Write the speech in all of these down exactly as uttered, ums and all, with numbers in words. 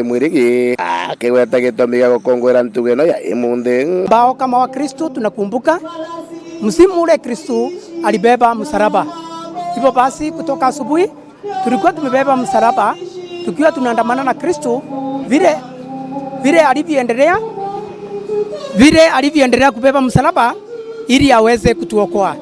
Mwirigi akigweta gitumi gia gukungwira ntugo ino ya imunthi. Ambao kama Wakristu tunakumbuka msimu ule Kristu alibeba msalaba. Hivyo basi, kutoka asubuhi tulikuwa tumebeba msalaba tukiwa tunaandamana na Kristu vile, vile alivyoendelea, vile alivyoendelea kubeba msalaba ili aweze kutuokoa.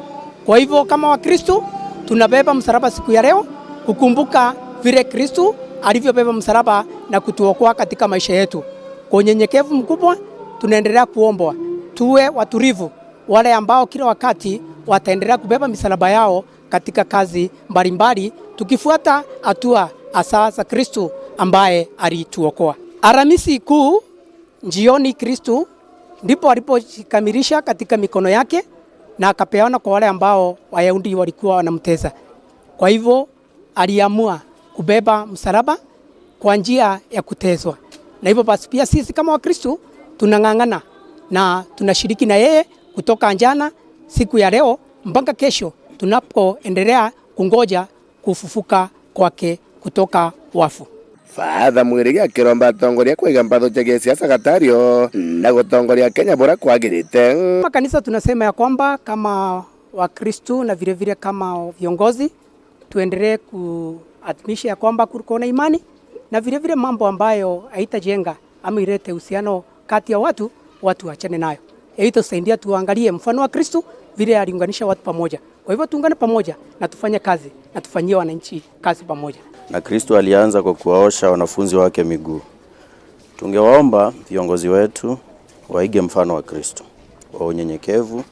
Kwa hivyo, kama Wakristu, tunabeba msalaba siku ya leo kukumbuka vile Kristu alivyobeba msalaba na kutuokoa katika maisha yetu. Kwa unyenyekevu mkubwa, tunaendelea kuombwa tuwe watulivu, wale ambao kila wakati wataendelea kubeba misalaba yao katika kazi mbalimbali, tukifuata hatua hasa za Kristu ambaye alituokoa. Alhamisi Kuu jioni, Kristu ndipo alipojikamilisha katika mikono yake na akapeana kwa wale ambao Wayahudi walikuwa wanamtesa. Kwa hivyo, aliamua kubeba msalaba kwa njia ya kuteswa. Na hivyo basi, pia sisi kama Wakristu tunang'ang'ana na tunashiriki na yeye kutoka jana, siku ya leo, mpaka kesho tunapoendelea kungoja kufufuka kwake kutoka wafu. Father Mwirigi akiromba atongoria kwiga mpatho cia gisiasa gatario na gutongoria Kenya buria kwagirite. Kama kanisa tunasema ya kwamba kama Wakristu na vile vile kama viongozi, tuendelee kuadhimisha ya kwamba kuko na imani na vile vile mambo ambayo haitajenga ama ilete uhusiano kati ya watu, watu waachane nayo. Hii itasaidia tuangalie mfano wa Kristu vile aliunganisha watu pamoja. Kwa hivyo tuungane pamoja na tufanye kazi na tufanyie wananchi kazi pamoja. Na Kristu alianza kwa kuwaosha wanafunzi wake miguu. Tungewaomba viongozi wetu waige mfano wa Kristu wa unyenyekevu.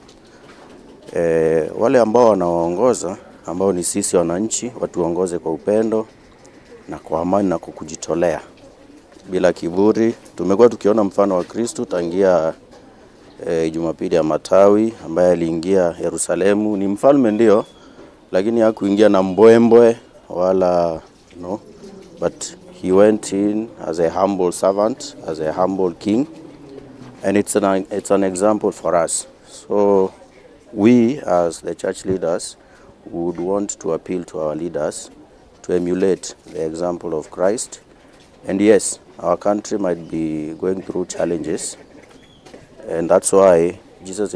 Eh, wale ambao wanawaongoza, ambao ni sisi wananchi, watuongoze kwa upendo na kwa amani na kwa kujitolea, bila kiburi. Tumekuwa tukiona mfano wa Kristu tangia, eh, Jumapili ya Matawi, ambaye aliingia Yerusalemu. Ni mfalme ndio, lakini hakuingia na mbwembwe wala, you know, but he went in as a humble servant, as a humble king, and it's an, it's an example for us. So we, as the church leaders, would want to appeal to our leaders to emulate the example of Christ. And yes, our country might be going through challenges, and that's why Jesus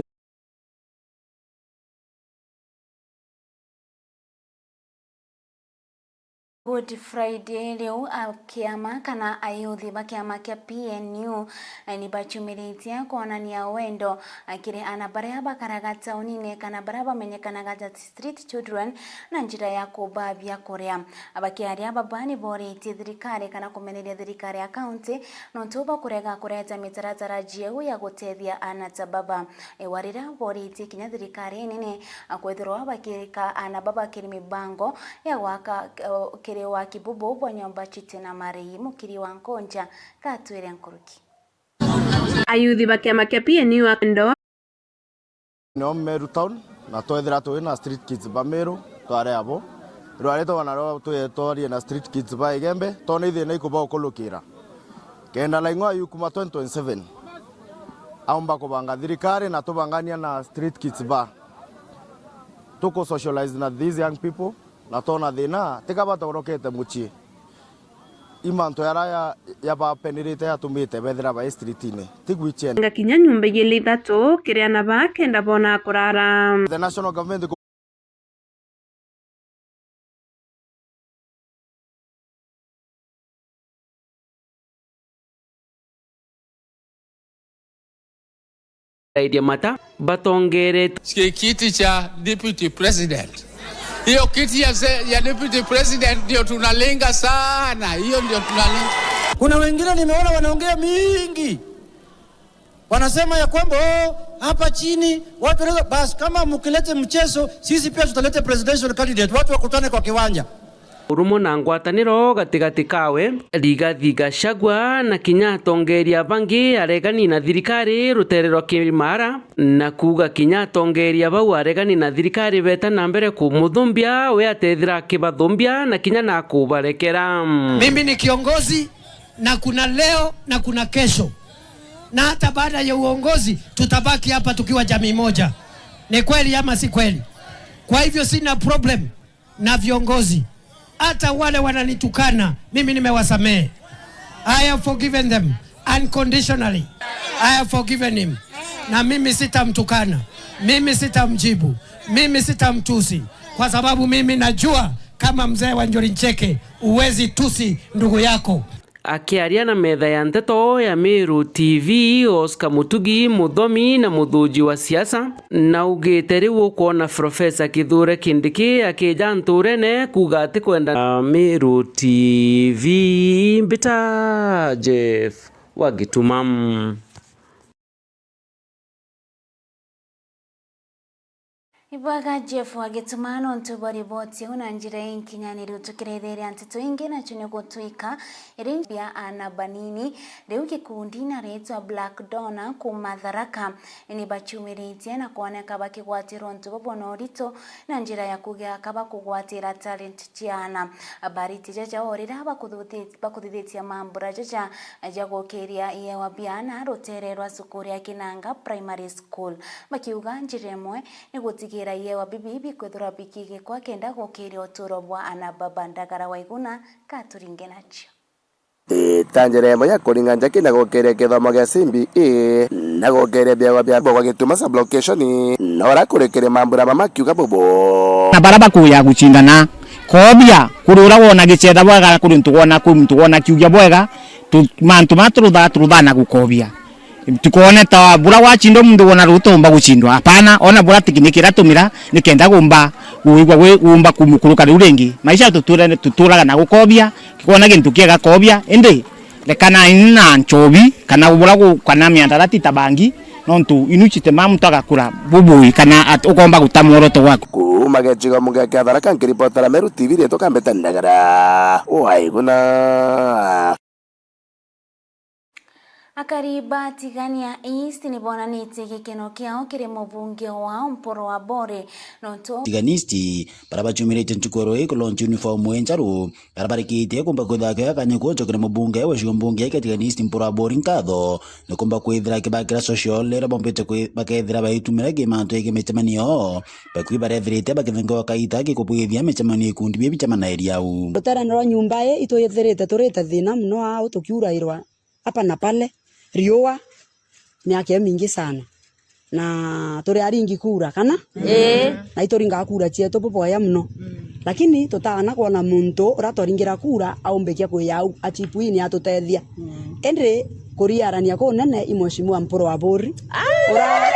Good Friday riu, a kiama kana ayuthi ba kiama kia P N U, eh, ni bachumiritie kwonania wendo, eh, kiri ana baria bakaraga taunine kana baria bamenyekanaga ta street children na njira ya kubaa biakuria. Bakiaria, baba ni boritie thirikari kana kumeneria thirikari ya kaunti nontu bwa kurega kureta mitaratara jieu ya gutethia ana ta baba. Ewa riria boritie kinya thirikari nene, a, kwithirwa bakirika ana baba kiri mibango ya gwaka, o, kiri waki bubu bwa nyomba citi na marei. Mukiri wa Nkonja gatwire nkuruki. Ayuthi ba kiama kia P N U a Kendo. Nio Meru Town, na twethira twi na street kids ba Meru, twari abo. Rwarite wana rwa twi twarie na street kids ba Igembe, tone ithina ikubagukulukira. Kenda Laing'o ayukuma twenty twenty-seven, aumba kubanga thirikari na tubangania na street kids ba. Tuku socialize na these young people, na twona thina, tiga batorokete mucii. I mantu jaria ya, jabapenirite jatumite bethira bai streetine. Ti gwichene. Ngakinya nyomba igiri ithatu, kiri ana ba kenda bona kurara. The national government Saidia mata batongerete. Kiti cha deputy president. Hiyo kiti ya se-, ya deputy president ndio tunalenga sana. Hiyo ndio tunalenga. Kuna wengine nimeona wanaongea mingi. Wanasema ya kwamba, "Oh, hapa chini watu wanaweza," basi kama mkilete mchezo, sisi pia tutalete presidential candidate. Watu wakutane kwa kiwanja. Urumwe na ngwataniro gatigati kawe, Rigathi Gachagua, na kinya atongeria bangi aregani na thirikari rutere rwa Kirimara, na kuuga kinya atongeria bau aregani na thirikari beta na mbere kumuthumbia, we atethira akibathumbia na kinya na kubarekera. Mimi ni kiongozi, na kuna leo na kuna kesho, na hata baada ya uongozi tutabaki hapa tukiwa jamii moja. Ni kweli ama si kweli? Kwa hivyo sina problem na viongozi. Hata wale wananitukana, mimi nimewasamehe. I have forgiven them unconditionally. I have forgiven him. Na mimi sitamtukana, mimi sitamjibu, mimi sitamtusi, kwa sababu mimi najua kama mzee wa Njuri Ncheke, huwezi tusi ndugu yako. Akiaria na metha ya nteto ya Meru T V, Oscar Mutugi, muthomi na muthuji wa siasa, naugite riu ukwona Profesa Kithure Kindiki akija nturene kuuga atikwenda. Meru T V, mbita Jeff wa Gituma. Ibwega Jeff wa Gituma nontu bwa riboti iu na njira inkinyaniru. Tukirethiria nteto ingi, nacio ni gutwika iri bia ana banini. Riu gikundi na ritwa Black Donna kuuma Tharaka ni baciumiritie na kwoneka bakigwatirwa untu bubwo na urito na njira ya kugia kaba kugwatira talent ciana. Bariti jaja o riria bakuthuthi-, bakuthithitie mambura jaja ja gukiria iewa biana rutere rwa cukuru ya Kinanga Primary School, bakiuga njira imwe ni gutigira iewa bibi bikwithirwa bikigikwa kenda gukiria uturo bwa ana baba. Ndagara Waiguna katuringe nacio. Ii, ta njira imwe ya kuringa njaki na gukiria kithomo gia C B E na gukiria biawa bia bwa Gituma sub-location, na urakurikire mambura mama kiuga bubu. Na bara bakuya gucindana, kobia, kuri uria wona gicetha bwega, kuri untu wona, kuri untu wona kiugia bwega, tu-, mantu ma turutha, turutha na gukobia. Tukone ta bura wacindwa muntu wona rutomba gucindwa. Hapana, ona bura tekniki iratumira nikenda gumba gwigwa gwi-, gumba kumukuruka riu ringi. Maisha tuture-, tuturaga na gukobia, kikona gintu kiega kobia, indi rekana ini na nchobi, kana bura gu-, kana miandarati ta bangi, nontu inu chitema muntu agakura bubui, kana at-, ukomba guta mworoto gwaku. Kuuma gicigo muge kia Tharaka, nkiripotera Meru T V, rietwa Kambete Ndagara. Waiguna. Akari ba Tigania East ni bonanitie gikeno kiao kiri mubunge wao Mpuru Aburi, nontu Tigania East, bara baciumiritie ntuku ya rui ku launch uniform injeru, bara barikitie kumba kwithira kioya kanya kuucokeria mubunge wa gicigo mbunge kia Tigania East Mpuru Aburi nkatho, ni kumba kwithira akibakira social iria bombite kwi-, bakethira baitumira ki mantu ya micemanio. Bakui barethirite bakithengewa kaita gikubwithia micemanio ikundi bia bicemanairi au. Ruterene rwa nyumba ii itwithirite turite thina mono au tukiurairwa hapa na pale, riua, miaka imingi sana. Na turi aringi kura, kana? Ii. Na ituringaga kura cietu bubwaya mono. Mm. Lakini tutaana kwona muntu uria twaringira kura aumbikia kwiya au, achipu ii ni atutethia. Mm. Indi kuriarania kunene i Mheshimiwa Mpuru Aburi. Ah! Ura-,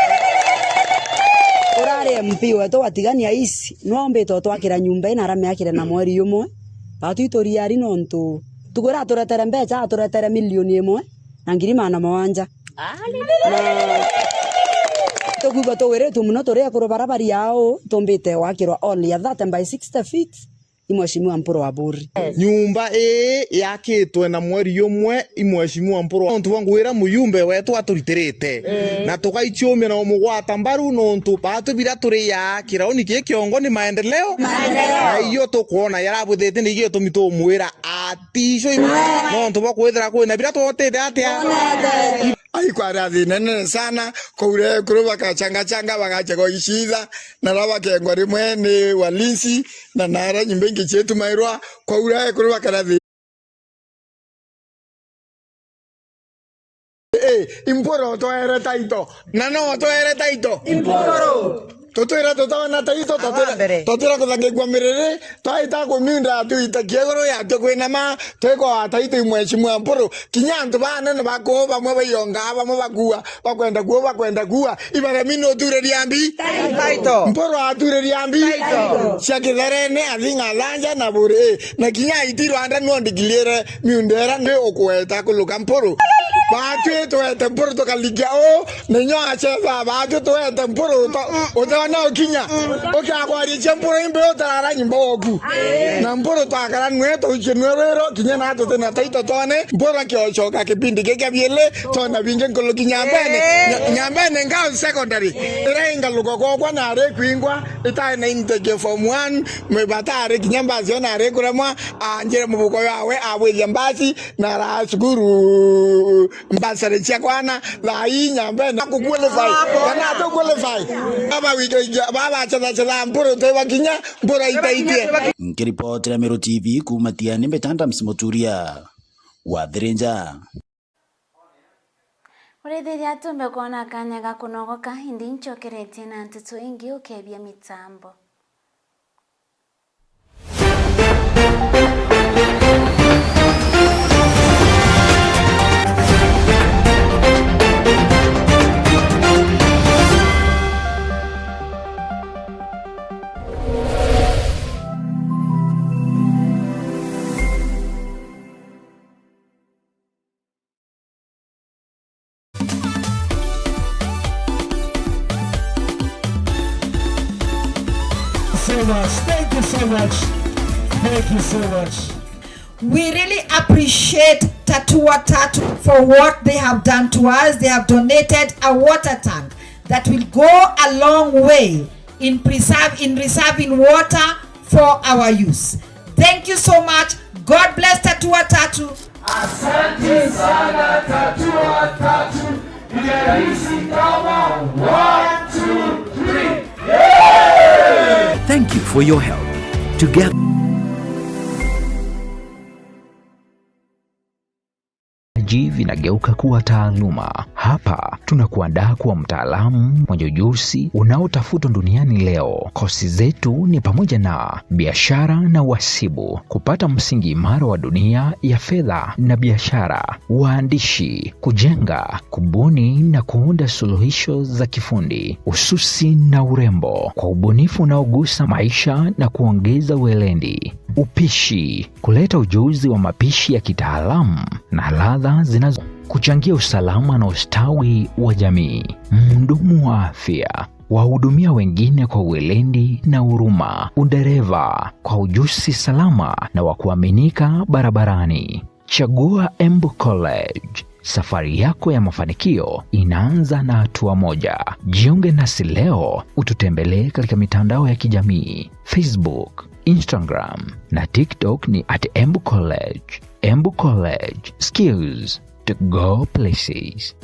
urari M P wetu wa Tigania East, nwe aumbite utwakira nyumba ii na aramiakire na mweri umwe. Batu ituriari nontu tukwira aturetere mbeca, aturetere milioni imwe na ngiri magana mugwanja. Na tukwigua tuwiritue mono turi ekuru bara bari au, tumbite gwakirwa hall ya thirty by sixty feet. I Mheshimiwa Mpuru Aburi. Nyumba ii yakitwe na mweri umwe i Mheshimiwa Mpuru, nontu bwa ngugi iria mujumbe wetu aturitirite. Eh. Na tugaiciumia na umugwata mbaru, nontu batu biria turiaa kirauni kii kiongo ni maendeleo. Maendeleo. Na iyo tukwona yarabwithite ni igio tumi tumwira atico, nontu bwa kwithira kwina biria twotite atia. Ai, kwari thina nene sana, kwaura ekuru bakachangachanga, bagacha goicitha, na ra bakengwa rimwe ni walinzi, na nara nyumba ingi cietumairwa, kwaura ekuru bakara thi-, eh, i Mpuru utwere taito, na no utwere taito. I Mpuru. Tutwira tutaona taito, tutwira, tutwira kuthangikua miriri, twaita kumiunda tuitakia iguru yatio kwinama, twikwa taito i Mheshimiwa Mpuru. Kinya antu banene bakuu bamwe baiongaa, bamwe bakua, bakwenda kuo, bakwenda kuua. Ibaremi nuturiria mbi? Taito. Mpuru aturiria mbi? Taito. Cia Kitherene, Athinga, Athanja na Buri. Na kinya aiti Rwanda nondikiliere miunda ira ndi ukuweta kuluka Mpuru. Batwi twete Mpuru tukalikia uu, ninyo acetha batwi twete Mpuru uta-, utona ukinya. Ukagwaria cia Mpuru imbi utarara nyumba oku. Na Mpuru twakara nwe, tuikie nwe rwiro, kinya na tutina taito tone, Mpuru akiocoka kipindi giki kia biili, tona bingi nkuluki Nyambene. Nya-, Nyambene Girls Secondary, ira ingaluka kwokwa nari kwingwa, itari na intake form one, mwe batari kinya mbasi ona ari kuremwa, anjire mubuko yawe, abwithia mbasi, na ara cukuru mbasari cia kwana, thaa ii Nyambene akuqualify, kana atuqualify. Baba wikaikia, baba chatha chatha Mpuru teba kinya, Mpuru itaitie. Nkiripotera Meru T V kuuma Tiani, mbeta Adams Muturia. wa Thirinja. Urithiria tumbe kwona kanya ga kunogoka, indi ncokeretie na nteto ingi ukebia mitambo. So much. Thank you so much. Thank you so much. We really appreciate Tatua Tatu for what they have done to us. They have donated a water tank that will go a long way in preserve, in reserving water for our use. Thank you so much. God bless Tatua Tatu. Asante sana Tatua Tatu. Tunahisi kama one, two, three. Thank you for your help. Together. Vipaji vinageuka kuwa taaluma. Hapa tunakuandaa kuwa mtaalamu mwenye ujuzi unaotafutwa duniani leo. Kosi zetu ni pamoja na biashara na uhasibu, kupata msingi imara wa dunia ya fedha na biashara, uandishi, kujenga, kubuni na kuunda suluhisho za kifundi, ususi na urembo, kwa ubunifu unaogusa maisha na kuongeza weledi. Upishi, kuleta ujuzi wa mapishi ya kitaalamu na ladha zinazo kuchangia usalama na ustawi wa jamii. Mhudumu wa afya, wahudumia wengine kwa weledi na huruma. Udereva, kwa ujuzi salama na wa kuaminika barabarani. Chagua Embu College. Safari yako ya mafanikio inaanza na hatua moja. Jiunge nasi leo, ututembelee katika mitandao ya kijamii, Facebook, Instagram na TikTok ni at Embu College. Embu College, skills to go places.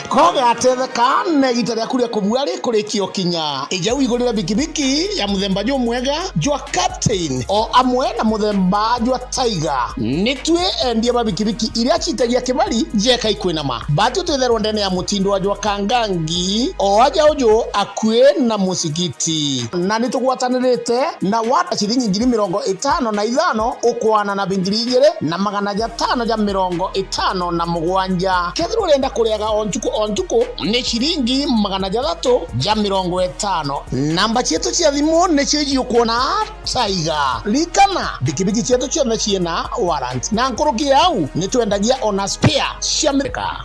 Kogatetheka na igita riaku ria kubua rikurikia ukinya. Ija wigurire bikibiki ya muthemba jumwega jwa Captain o amwe na muthemba jwa Tiger. Ni twi endia ba bikibiki iria citagia kibari jeka ikwinama. Bati twitherwa ndene ya mutindo wa jwa Kangangi o aja uju akui na musigiti. Na ni tugwatanirite na wata ciringi ngiri mirongo itano na ithano ukwana na bingiri igiri na magana jatano ja mirongo itano na mugwanja. Kethira urenda kuriaga o ntuku o ntuku, ni ciringi magana jathatu ja mirongo itano. Namba cietu cia thimu nicio iji ukwona Tiger. Ririkana, bikibiki cietu cionthe ciina warrant. Na nkuruki ya au, ni twendagia ona spare cia Amerika.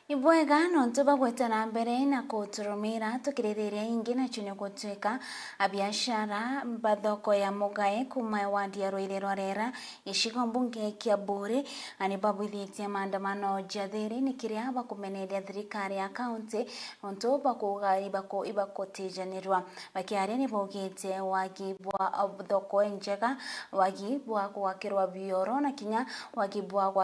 Ibwega nontu bagwete na mbere na kuturumira tukiririria ingi, nacio ni gutwika abiashara ba thoko ya Mugae kuma wadi ya Rwiri rwa Rera, gicigo mbunge kia Buuri, na ni babwithitie maandamano ja thiri ni kiria bakumeneria thirikari ya kaunti nontu bakuga ibaku-, ibakutijanirwa. Bakiaria ni baugite wagi bwa, uh, thoko injega, wagi bwa gwakirwa bioro na kinya wagi bwa gwa-